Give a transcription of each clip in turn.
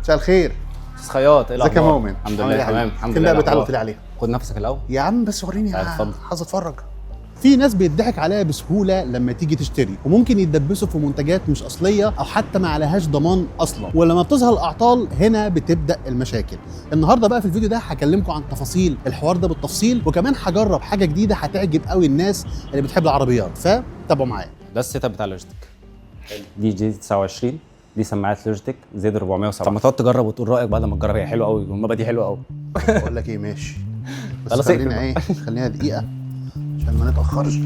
مساء الخير. استاذ خياط، ايه ازيك يا الاخبار؟ مؤمن؟ الحمد عامل لله ايه يا تمام. حبيبي؟ الحمد فين لله. بقى بتاع اللي الأخبار؟ قلت لي عليها؟ خد نفسك الاول يا عم بس وريني. تعال اتفضل. عايز اتفرج. في ناس بيضحك عليها بسهولة لما تيجي تشتري، وممكن يتدبسوا في منتجات مش اصلية او حتى ما عليهاش ضمان اصلا، ولما بتظهر الاعطال هنا بتبدا المشاكل. النهارده بقى في الفيديو ده هكلمكم عن تفاصيل الحوار ده بالتفصيل، وكمان هجرب حاجة جديدة هتعجب قوي الناس اللي بتحب العربيات، فتابعوا معايا. ده ال setup بتاع Logitech. حلو. دي G 29، دي سماعات Logitech Z 407. طب ما تقعد تجرب وتقول رايك بعد ما تجرب. هي حلوة قوي المبه دي، حلوة قوي. بقول لك ايه، ماشي بس خلاص خلينا اقفل. ايه، خلينا دقيقة عشان ما نتاخرش.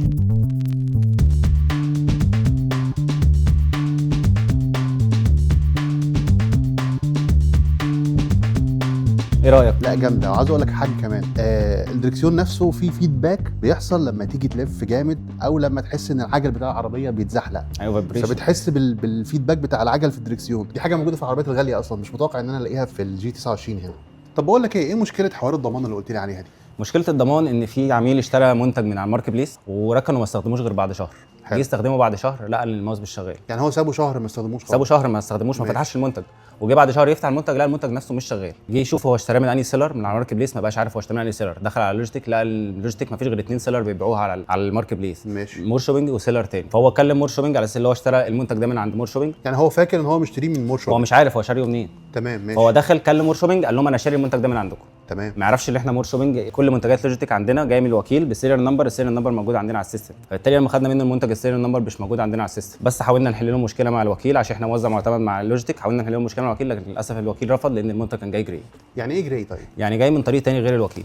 ايه رايك؟ لا جامده. وعاوز اقول لك حاجة كمان، الدركسيون نفسه فيه feedback بيحصل لما تيجي تلف جامد، او لما تحس ان العجل بتاع العربية بيتزحلق. ايوه، vibration. فبتحس بال feedback بتاع العجل في الدركسيون. دي حاجة موجودة في العربيات الغالية اصلا، مش متوقع ان انا الاقيها في ال G 29 هنا. طب بقول لك ايه، ايه مشكلة حوار الضمان اللي قلت لي عليها دي؟ مشكلة الضمان ان في عميل اشترى منتج من على ال marketplace وركنه وما استخدموش غير بعد شهر. حلو. جه يستخدمه بعد شهر لقى ان الماوس مش شغال. يعني هو سابه شهر ما استخدموش خالص؟ سابه شهر ما استخدموش، ما ماشي. فتحش المنتج، وجه بعد شهر يفتح المنتج لقى المنتج نفسه مش شغال. جه يشوف هو اشتراه من انهي seller من على ال marketplace، ما بقاش عارف هو اشتراه من انهي seller. دخل على Logitech لقى ال Logitech ما فيش غير اثنين seller بيبيعوها على ال marketplace. ماشي. More Shopping و seller تاني. فهو كلم More Shopping على اساس اللي هو اشترى المنتج ده من عند More Shopping. يعني هو فاكر ان هو مشتريه من More هو Shopping؟ مش عارف هو شاريه منين. تمام ماشي. فهو دخل كلم More Shopping قال لهم انا شاري المنتج ده من عندكم. ما يعرفش ان احنا More Shopping كل منتجات Logitech عندنا جاية من الوكيل ب serial number، ال serial number موجود عندنا على ال system. فبالتالي لما خدنا منه المنتج ال serial number مش موجود عندنا على ال system. بس حاولنا نحل له مشكلة مع الوكيل عشان احنا موزع معتمد مع Logitech، حاولنا نحل له مشكلة مع الوكيل، لكن للاسف الوكيل رفض لان المنتج كان جاي gray. يعني ايه gray طيب؟ يعني جاي من طريق تاني غير الوكيل.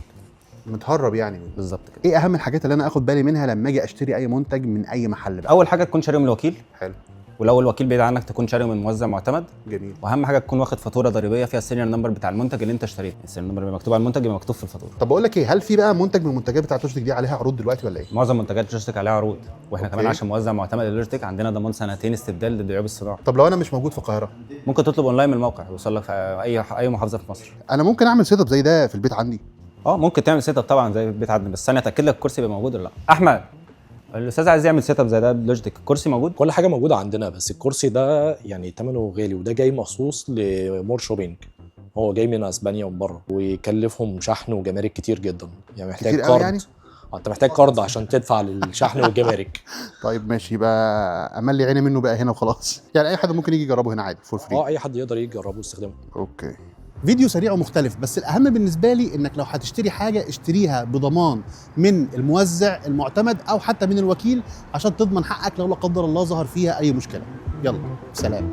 متهرب يعني. بالظبط كده. ايه اهم الحاجات اللي انا اخد بالي منها لما اجي اشتري اي منتج من اي محل بقى؟ اول حاجة تكون شاريه من الوكيل. حلو. ولو الوكيل بعيد عنك تكون شاريه من موزع معتمد. جميل. واهم حاجة تكون واخد فاتورة ضريبية فيها ال serial number بتاع المنتج اللي انت اشتريته. ال serial number اللي مكتوب على المنتج يبقى مكتوب في الفاتوره. طب بقول لك ايه، هل في بقى منتج من المنتجات بتاعت Logitech دي عليها عروض دلوقتي ولا ايه؟ معظم منتجات Logitech عليها عروض، واحنا كمان okay. عشان موزع معتمد لل Logitech عندنا ضمان سنتين استبدال ضد عيوب الصناعة. طب لو انا مش موجود في القاهرة؟ ممكن تطلب اونلاين من الموقع يوصل لك في اي محافظة في مصر. انا ممكن اعمل setup زي ده في البيت عندي؟ اه ممكن تعمل setup طبعا زي البيت عندنا، بس انا اتاكد لك الكرسي يبقى موجود ولا لا. احمد، الاستاذ عايز يعمل setup زي ده ب Logitech، الكرسي موجود؟ كل حاجة موجودة عندنا، بس الكرسي ده يعني ثمنه غالي، وده جاي مخصوص ل More Shopping. هو جاي من اسبانيا ومن بره، ويكلفهم شحن وجمارك كتير جدا، يعني محتاج كتير قوي card يعني؟ انت محتاج card عشان تدفع للشحن والجمارك. طيب ماشي، يبقى املي عيني منه بقى هنا وخلاص. يعني اي حد ممكن يجي يجربه هنا عادي for free؟ اه، اي حد يقدر يجي يجربه ويستخدمه. okay. فيديو سريع ومختلف، بس الاهم بالنسبة لي انك لو هتشتري حاجة اشتريها بضمان من الموزع المعتمد او حتى من الوكيل عشان تضمن حقك لو لا قدر الله ظهر فيها اي مشكلة. يلا سلام.